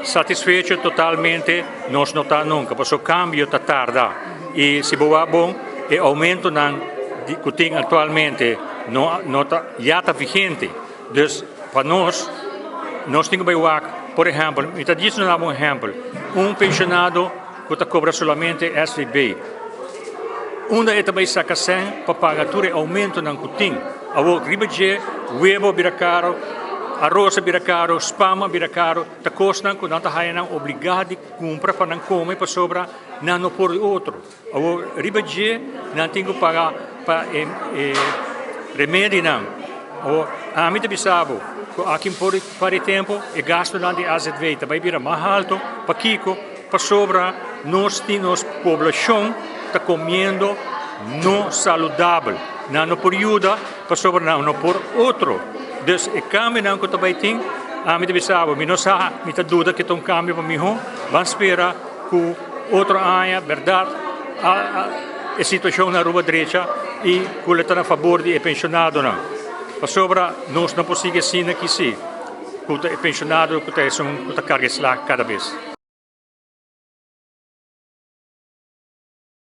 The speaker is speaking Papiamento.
Satisfecho totalmente nos no ta nunca, paso cambio ta tarda. Y si bo wak bon, e aumentonan cu tin actualmente no no ta ya ta vigente. Dus pa nos, nos tin cu bay wak, por ehempel, mi ta djis duna bo un ehempel, un pensionado cu ta cobra solamente SVB, unda e ta bay saca cen pa paga tur e aumentonan cu tin? Awor riba dje, webo a bira caro, aros a bira caro, spam a bira caro, ta cosnan cu nan ta haya nan obliga di cumpra pa nan come pasobra nan no por di otro. Awor riba dje nan tin ku paga pa e remedinan. Awor ami ta bisa bo ku aki por par di tempu e gastunan di AZV ta bai bira mas haltu. Pakiko? Pasobra nos tin nos poblashon ta komiendo no saludabel. Nan no por yuda pasobra nan no por otro. Dus e kambionan ku ta bai tin, ami ta bisa bo, mi no sa, mi ta duda ke ta un kambio pa mihó. Ban spera ku otro aña berdad e situacion na Aruba drecha y cu lo ta na fabor di e pensionadonan. Pasobra nos no por sigui asina aki si, cu ta e pensionado cu ta esun cu ta carga e slag cada bes.